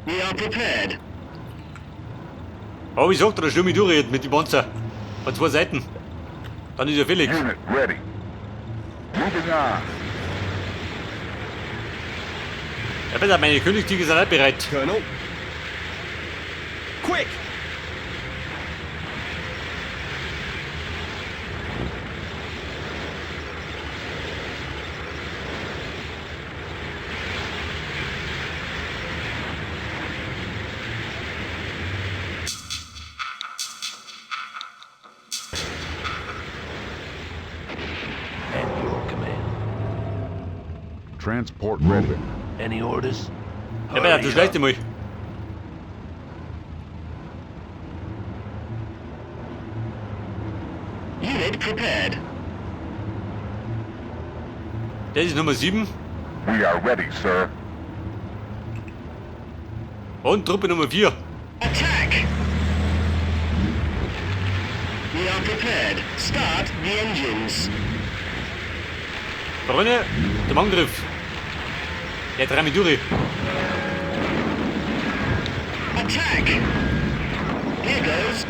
We are prepared. Aber wie gesagt, da stürme ich durch mit den Panzer. Von zwei Seiten. Dann ist ja fällig. Unit ready. Moving on. Ja, besser, meine Königstiger sind auch bereit. Colonel. Quick! At your command. Transport ready. Any orders? Ja, besser, du Hurry schleichst up. dich mal. Unit prepared. Das ist Nummer 7. We are ready, sir. Und Truppe Nummer 4. Attack! We are prepared. Start the engines. Freunde, zum Angriff. Ja, drei mich durch. Attack! Here goes.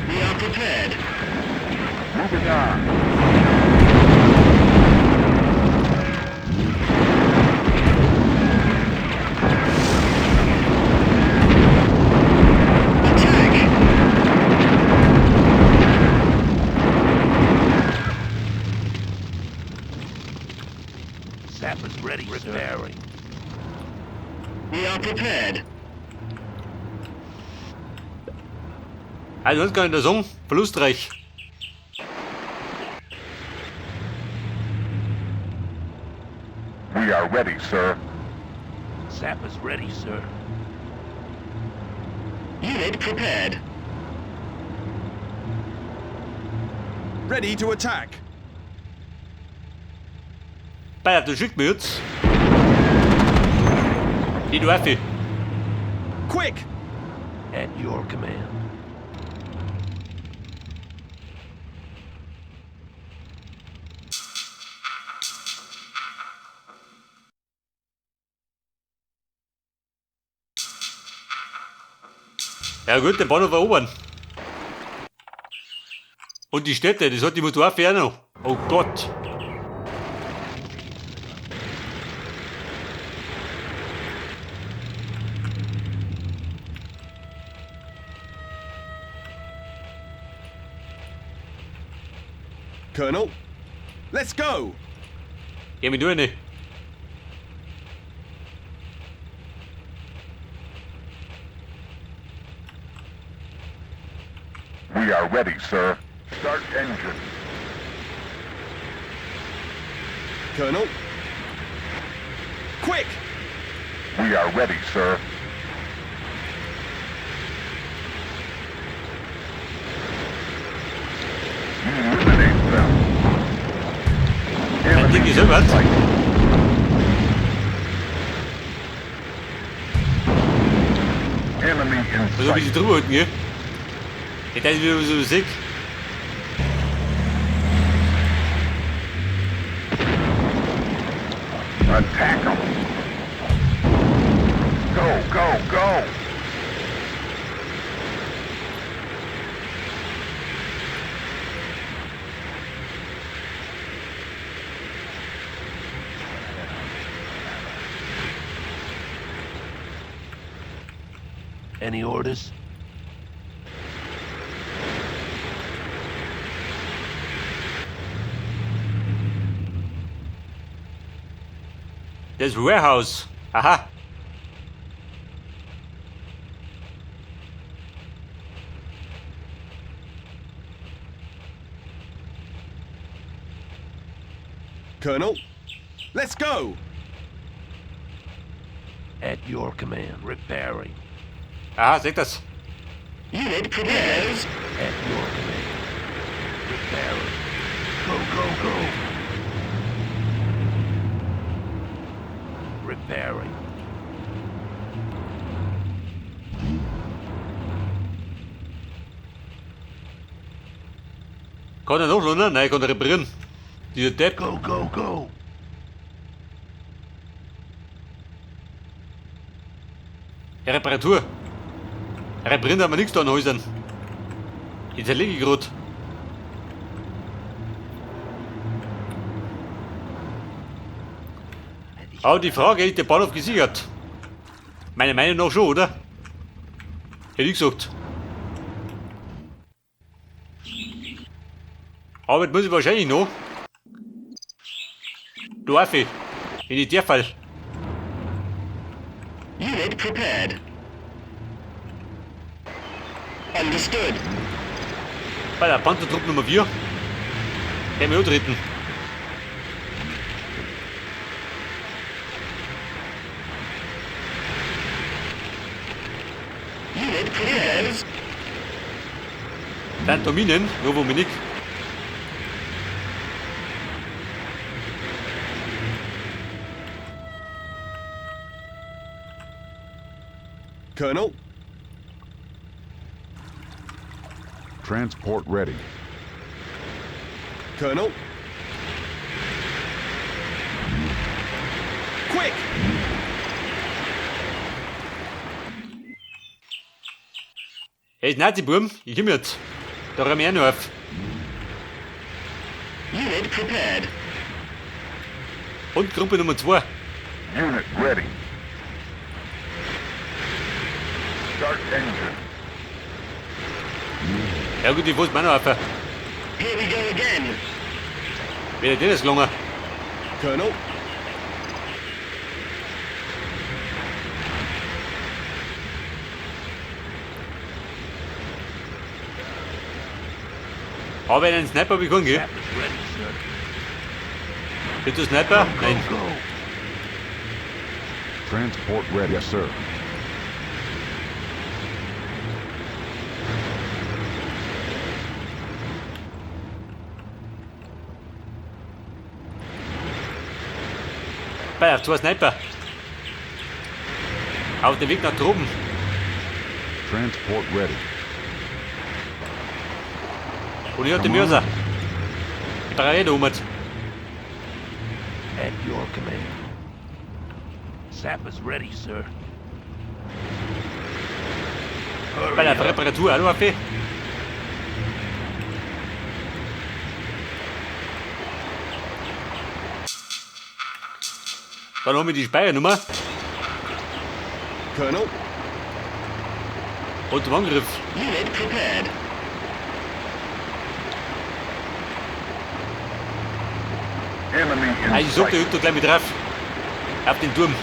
We are prepared. Moving on. Attack! Sappers ready, Repairing. We are prepared. Also, das kann ich da sagen. Verlustreich. We are ready, sir. Sappers ready, sir. Unit prepared. Ready to attack. Bayer, du schickst mir jetzt. Die du Affe. Quick! At your command. Ja gut, den Bahnhof erobern. Und die Städte, das hat die Motorwaffe auch noch. Oh Gott. Colonel. Let's go! Geh mich durch, ne. We are ready, sir. Start engine. Colonel. Quick! We are ready, sir. Eliminate them. Ein Enemy dickes in Überz. sight. Enemy in Also ein bisschen sight. drüber halten, gell? Ich das wieder so sick. Attack them. Go, go, go. Any orders? Das Warehouse. Aha. Colonel. Let's go! At your command. Repairing. Aha, seht das. Unit prepared. At your command. Repairing. Go, go, go. Repairing. Kann er noch landen? Nein, kann er reparieren. Dieser Depp. Go, go, go. Ja, Reparatur. Reparieren haben wir nichts da an Häusern. Ich zerlege ich grad. Aber die Frage ist, der Bahnhof gesichert? Meiner Meinung nach schon, oder? Hätte ich gesagt. Arbeit muss ich wahrscheinlich noch. Dorfe. In die Dörfer. Unit prepared. Understood. Bei der Panzertrupp Nummer 4. Der wir antreten. Unit prepared. Dann da Minen, nur wo wir nicht. Colonel. Transport ready. Colonel. Quick! Hey, Nazi-Burm, ich komm jetzt. Da räum ich auch noch auf. Unit prepared. Und Gruppe Nummer 2. Unit ready. Start engine. Ja gut, ich muss mir auch noch auf. Here we go again. Wie dir das gelungen? Colonel. Habe ich einen Sniper bekommen, gell? Sappers ready, sir. Bist du Sniper? Go, Nein. go. Transport ready. Yes, sir. Bei der 2 Sniper. Auf dem Weg nach droben. Transport ready. Und ich hab den Mörser. Ich brauche eh da oben. At your command. Sappers ready, sir. Bei der Hurry up. Reparatur auch noch auf. Dann haben wir die Speichernummer. Colonel. Und zum Angriff. Unit prepared. Enemy in Also ich sag, der sight. hüpft da gleich mit drauf. Auf den Turm.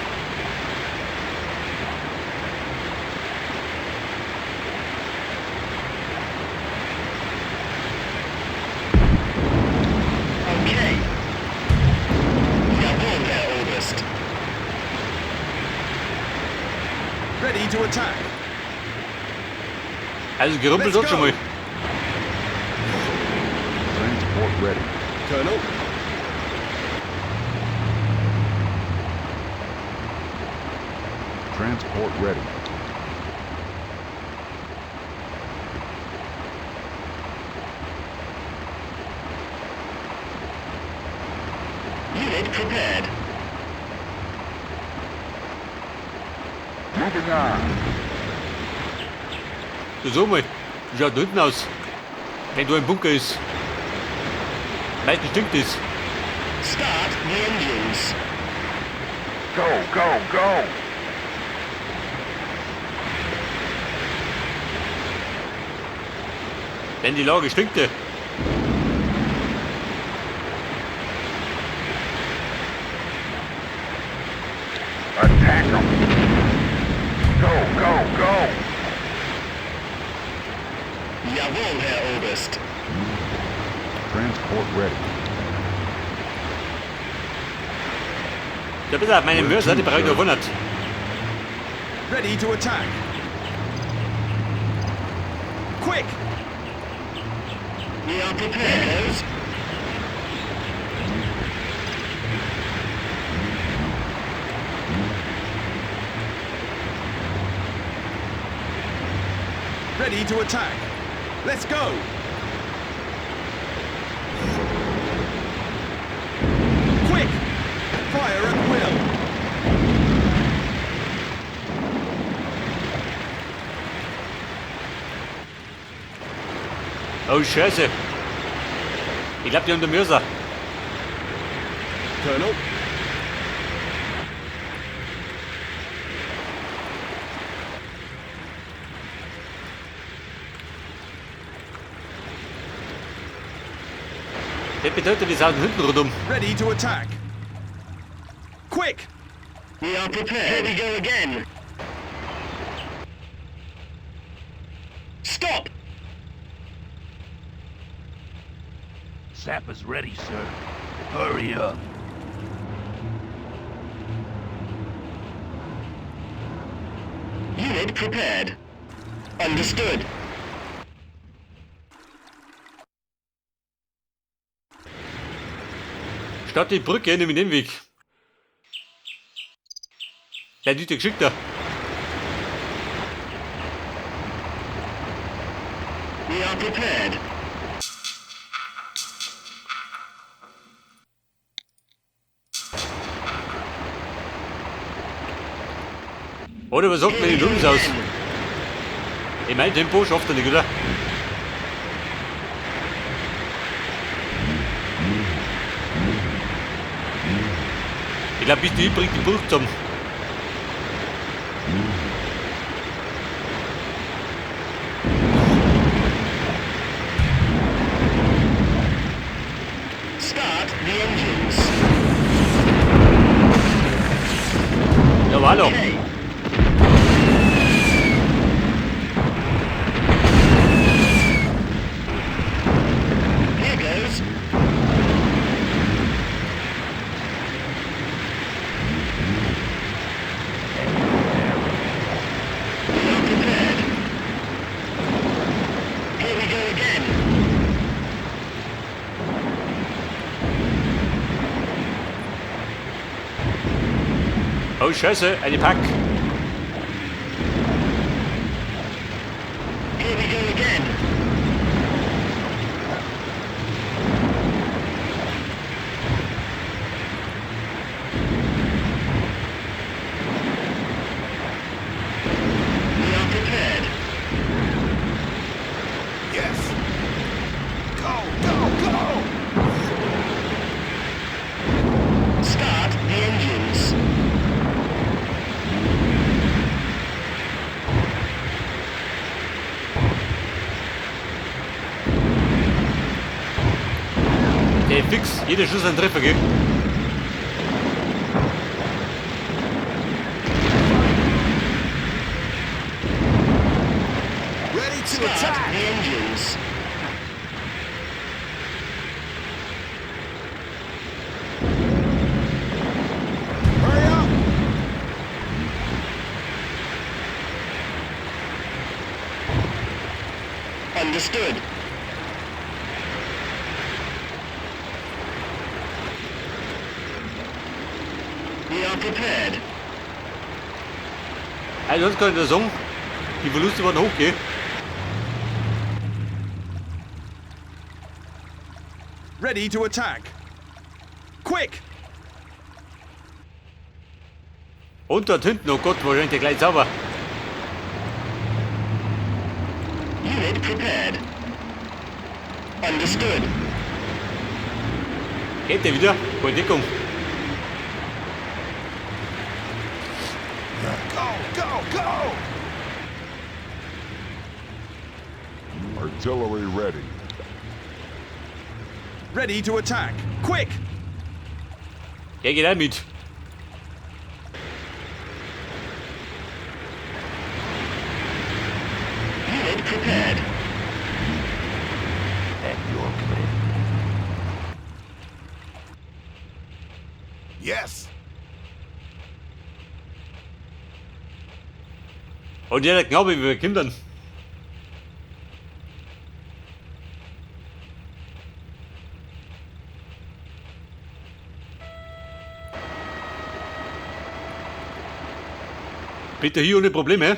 Okay. Jawohl, Herr Oberst. Ready to attack. Also gerumpelt Let's hat schon go. mal. Transport ready. Colonel. Transport ready. Unit prepared. Moving on. Du sag mal, wie schaut da hinten aus? Wenn da ein Bunker ist. Meistens stinkt es. Start the engines. Go, go, go! Denn die Lage stinkte. Attack 'em! Go, go, go! Jawohl, Herr Oberst. Transport ready. Ja, bitte auf meine Mörser, die brauche ich noch 100. Ready to attack. Quick! We are prepared. Ready to attack. Let's go! Quick! Fire at will! Oh, Scheiße. Ich glaube, die haben den Mörser. Colonel. Das bedeutet, wir sind hinten rundum. Ready to attack. Quick! We are prepared. Here we go again. Stop! Sappers ready, sir. Hurry up. Unit prepared. Understood. Statt die Brücke nehme ich den Weg. Der ist geschickter. We are prepared. Oder was sagt Here man we die go Lungs aus? again. In meinem Tempo schafft er nicht, oder? Ich glaube, bis die bringt die Burg zusammen. Start the engines. Ja, hallo. Okay. Here goes. We are prepared. Here we go again. Oh, Scheiße, eine Pack. Here we go again. We are prepared. Yes! Go, go, go! Start the engines. Der fix, jeder Schuss ein Treffer, gell? Ready to Start attack! the engines. Hurry up! Understood. We are prepared. Also, sonst kann ich nur sagen, die Verluste waren hoch, gell? Ready to attack. Quick! Und dort hinten, oh Gott, wahrscheinlich der gleich sauber. Unit prepared. Understood. Geht der wieder? Keine Deckung. Go, go, go! Artillery ready. Ready to attack. Quick! Der geht auch mit. Unit prepared. At your command. Yes! Und der Knabe, wie wir Kindern. Bitte hier ohne Probleme.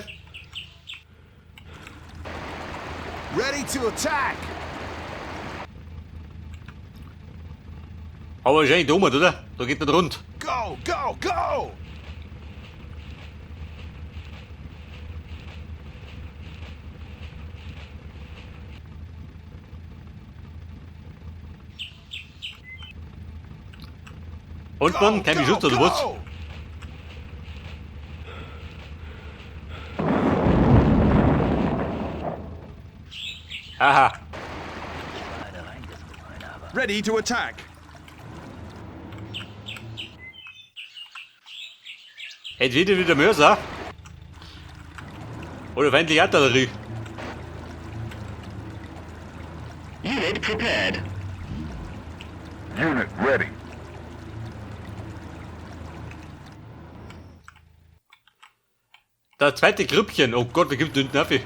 Ready to attack! Aber wahrscheinlich da oben, oder? Da geht nicht rund. Go, go, go! Und Go, man, kein go, Geschütz oder was? go! Aha. Ready to attack. Entweder wieder Mörser oder feindliche Artillerie. Unit prepared. Unit ready. Das zweite Grüppchen. Oh Gott, wie kommt denn hinten auf? Oh,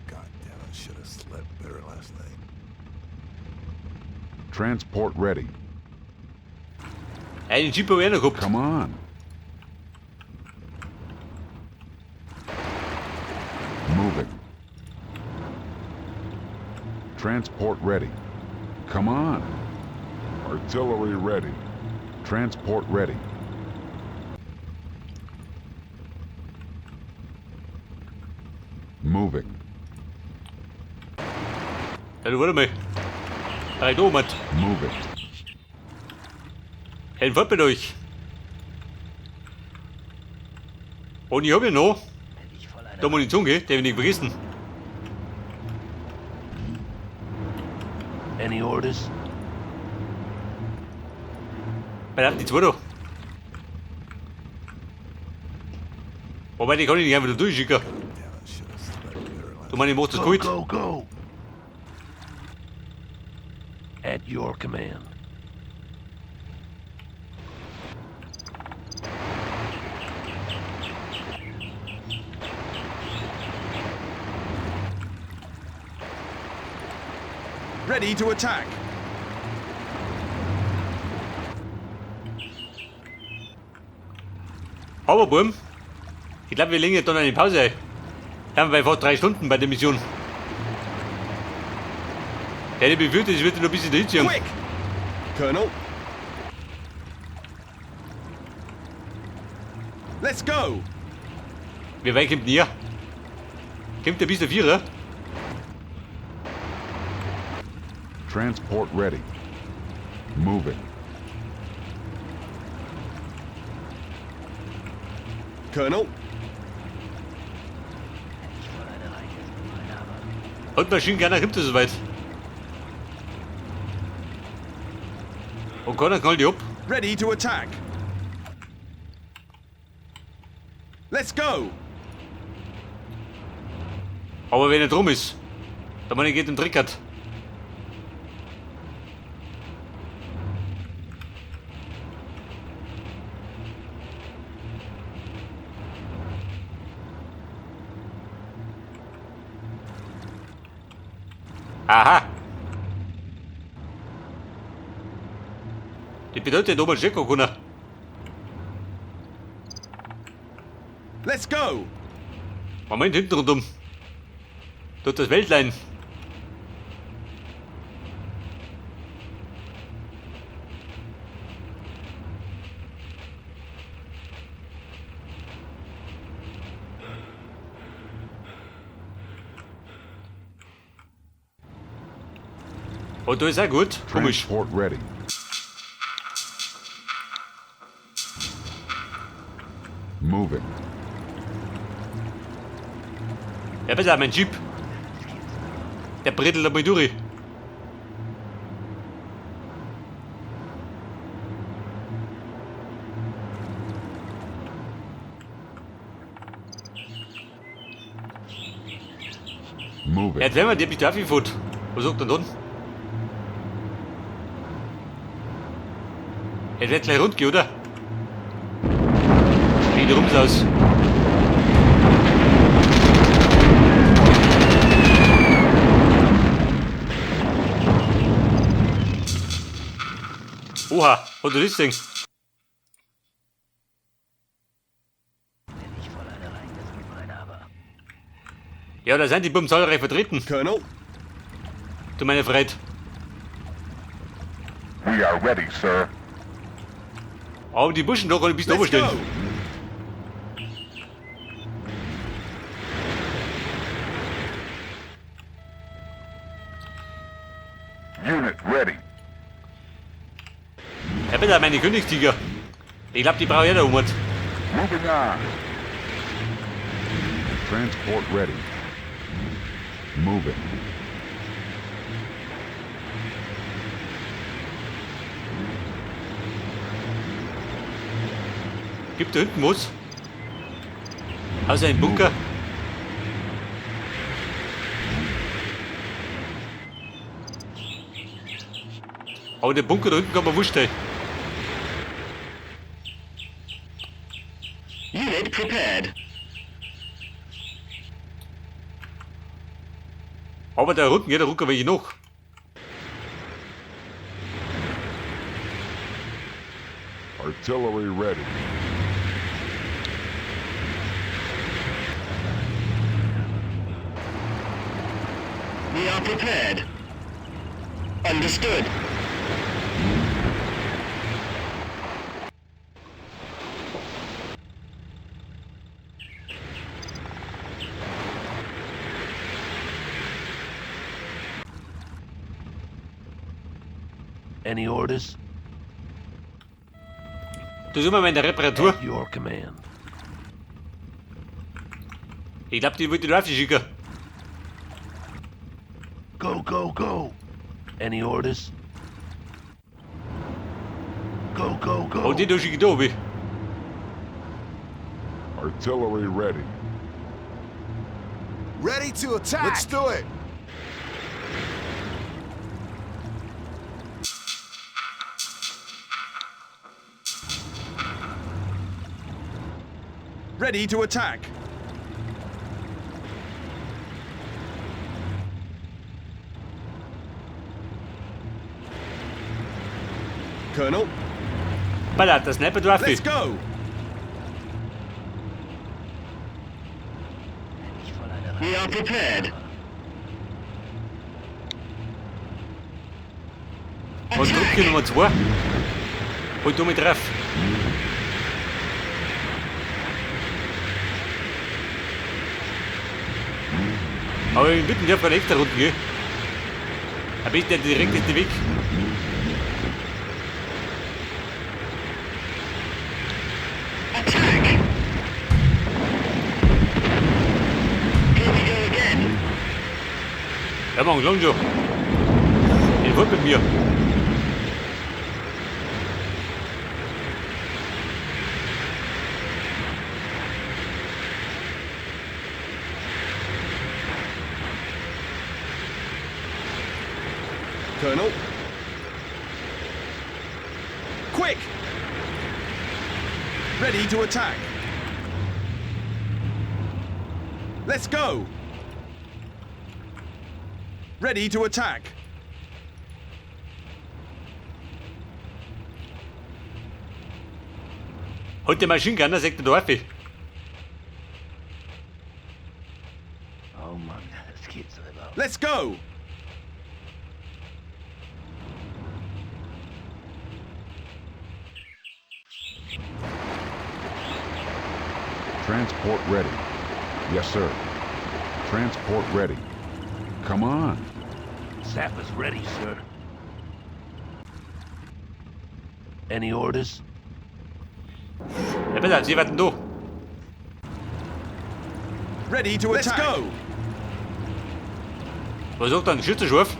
God damn it. Should have slept better last night. Transport ready. Einen Jeep habe ich auch noch gehabt. Come on. Moving. Transport ready. Come on. Artillery ready. Transport ready. Moving. Ja, du warte mal. Drei Domat. Moving. Helm fort mit euch. Und ich habe ja noch da Munition, gell? Die hab ich nicht vergessen. Any orders? Bei die zwei da. Wobei, die kann ich nicht einfach durchschicken. Damn it. Should have slept better last Du meine, ich mach das Go, gut. go, go! At your command. Ready to attack. Aber Burm, ich glaube, wir legen jetzt dann eine Pause ein. Da haben wir fast 3 Stunden bei der Mission. Der, der befürchtet, es wird noch ein bisschen dahinziehen. Quick! Colonel. Let's go! Wie weit kommt denn ihr? Kommt der bis der Vierer? Transport ready. Moving. Colonel. Und Maschinengerner kommt er soweit. Und keiner knallt die ab. Ready to attack. Let's go! Aber wenn er drum ist, der Mann geht im Dreckert. Aha. Das bedeutet, oben steht gar keiner. Let's go! Moment, hinten rundum. Dort das Wäldlein. Und da ist auch gut. Komisch. Transport ready. Moving. Ja, pass auf, mein Jeep. Der brettelt einmal durch. Moving. Ja, jetzt werden wir, der bist du aufgefahren. Was sagt denn dann? Er wird gleich rund gehen, oder? Geht rums aus. Oha, hat er das Ding? Ja, da sind die Buben zahlreich vertreten, Colonel. du meine Freit. We are ready, sir. Aber die Burschen da kann ich bis da oben Let's stehen. go! Ja, bitte, meine Königstiger. Ich glaube, die brauche ich auch da oben. Moving on. Transport ready. Moving. Gibt da hinten was? Also ein Bunker. Aber der Bunker da hinten kann man wurscht sein. Unit prepared. Aber der Rücken, ja, der Rücken welche noch. Artillery ready. We are prepared. Understood. Any orders? Das ist immer meine Reparatur. At your command. Ich glaube, die wird die Raffi schicken. Go, go, go. Any orders? Go, go, go. Und die da schicke ich da oben. Artillery ready. Ready to attack. Let's do it. Ready to attack. Colonel, Ballert, das Sniper Raffi. let's go. We are prepared. Und Druck Nummer 2. Und du mit drauf. Aber wir mitten der von der Runde, gell? Am besten der direkteste Weg. Attack! Here we go again. Ja, man, lang schon. Den wollt mit mir. Colonel. Quick! Ready to attack. Let's go. Ready to attack. Holt der Maschinengunner, sagt der Dorfi. Oh Mann, das geht so überhaupt. Let's go. Transport ready. Yes, sir. Transport ready. Come on. Sap is ready, sir. Any orders? Ja, bitte, sie warten da. Ready to attack. Let's go. Was sagt dann? Schütze scharf?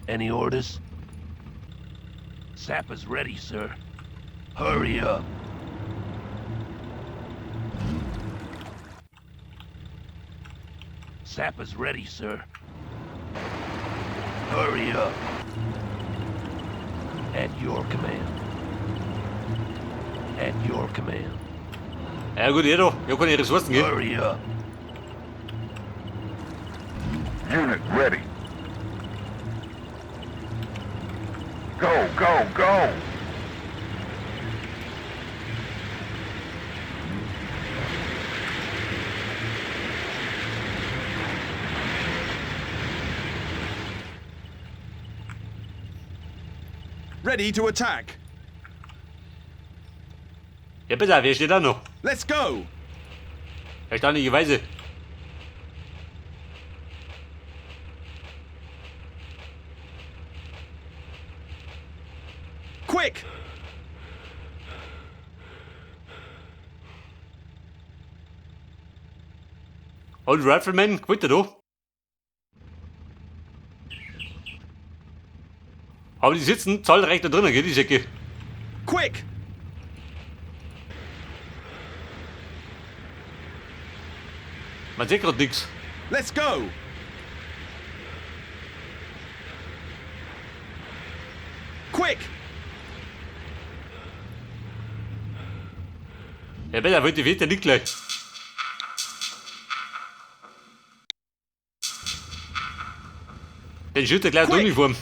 Any orders? Sap is ready, sir. Hurry up. Sap is ready, sir. Hurry up. At your command. At your command. Ja gut, eh da. Ich hab keine Ressourcen, gell? Hurry up. Unit ready. Go, go, go! Ready to attack. Ja, bitte, wer steht da noch? Let's go. Erstaunlicherweise. Quick! Old Rifleman, quit da. Aber die sitzen zahlreich da drinnen, gell, die Säcke. Quick! Man sieht grad nix. Let's go! Quick! Ja, wenn er wollte, wird der nicht gleich. Den schüttet er gleich die Quick. Uniform.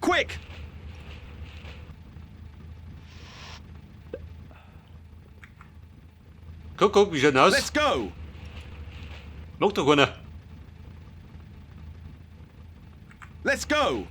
Quick! Guck, guck, wie schaut denn aus? Let's go! Mag doch keiner. Let's go!